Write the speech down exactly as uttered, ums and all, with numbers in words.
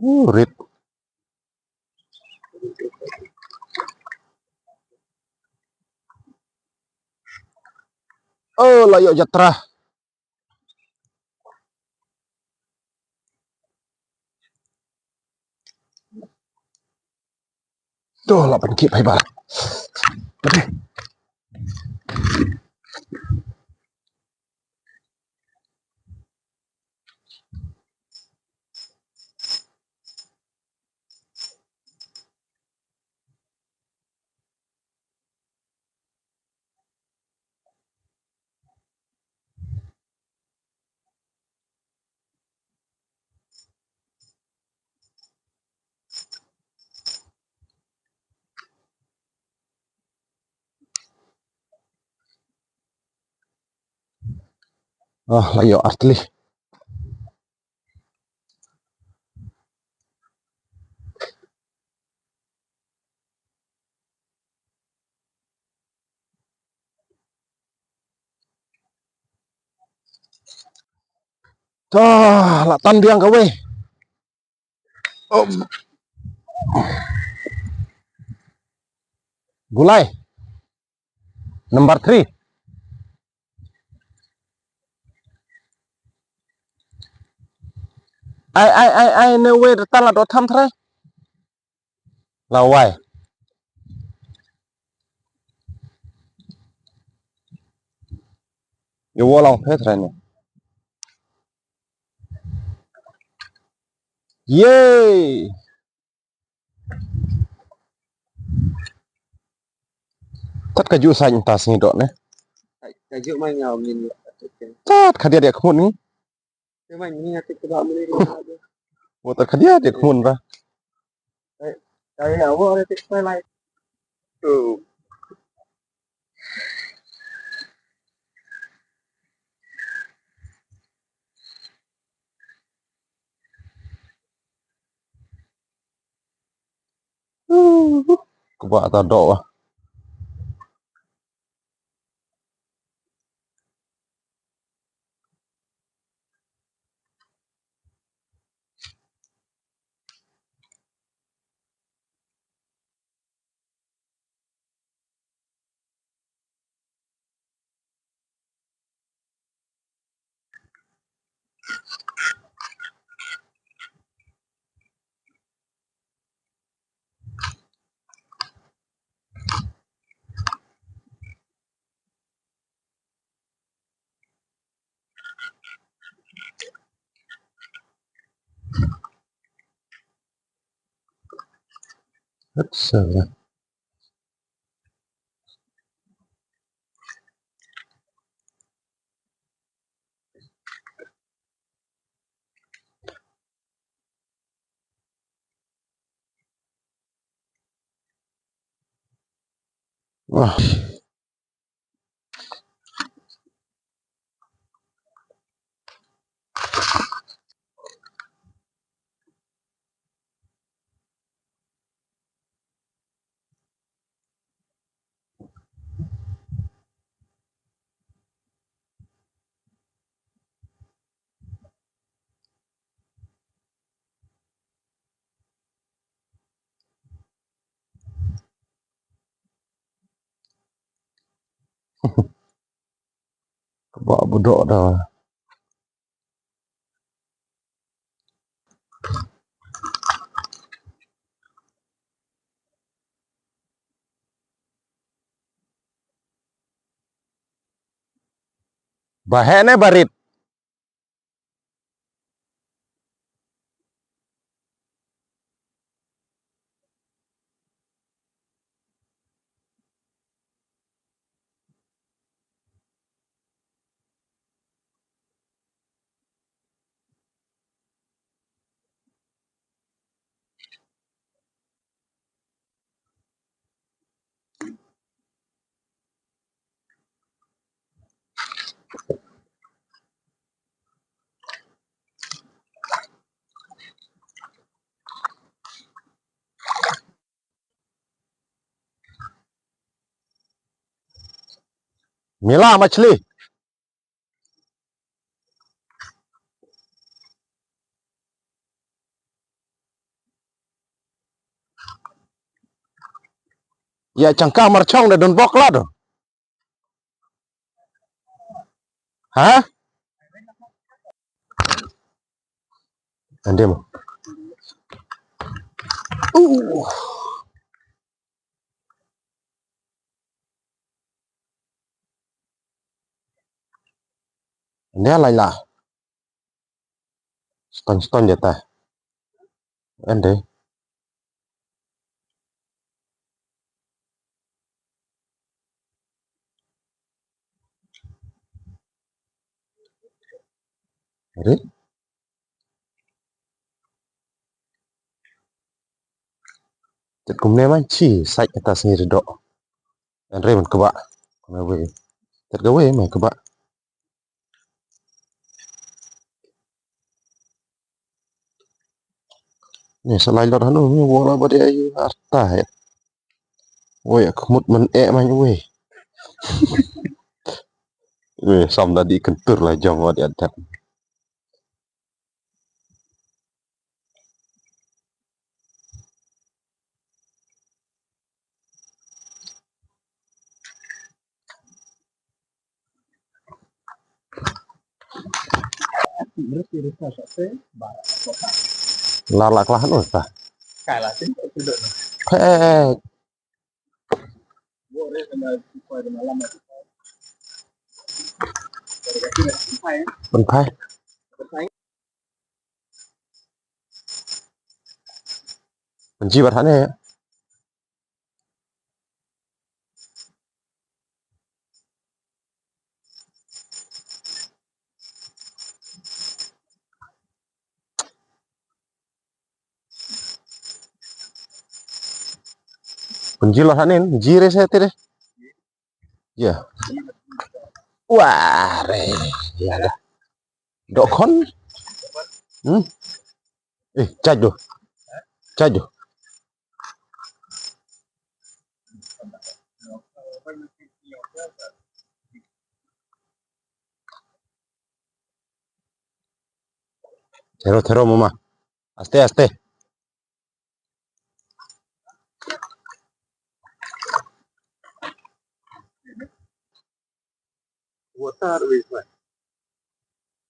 Uh, rit. Oh, la ïoh jatra. To, la pynkit bha. Ah, la ïoh artylli. To, la tan biang kawei. Oh. Gulai. Number three. Ai, ai, ai, ai, no way, da tan la doh tham trai. La wai. Ïa wa long phe trai ne. Yay. Tat ka ju sa ta sngi dok ne. Ka ju mai ngau min. Tat ka dia dia khmun ni. Wa tat ka dia dia khmun ra. Kaba ta dok ah. Acha. Wah. Kaba budok da. Ba heh ne ba rit? Mila machli. Ïa chang ka mar chong da don bok la do. Ha? Ande mo. Uh. Ande lai la. Ston ston jata. Ande. Ande. Tet kumne man chi sait kata sini redo. Ande man keba. Kumne wei. Tet ga wei man keba. Ni salai lot hanu ni wala ba dia ayu arta ya. Woi, khmut man e man woi. Woi, sam da di kentur la jam wa di adat. La la klah nu ta. He. Pynphai. Pynji bad hane. Pynji lo hanin, ji re se tire. Ya. Wah, re. Ya dah. Dok khon. Hmm. Eh, charge tu. Charge tu. Thero, thero, mama. Aste, aste. Water wis, man.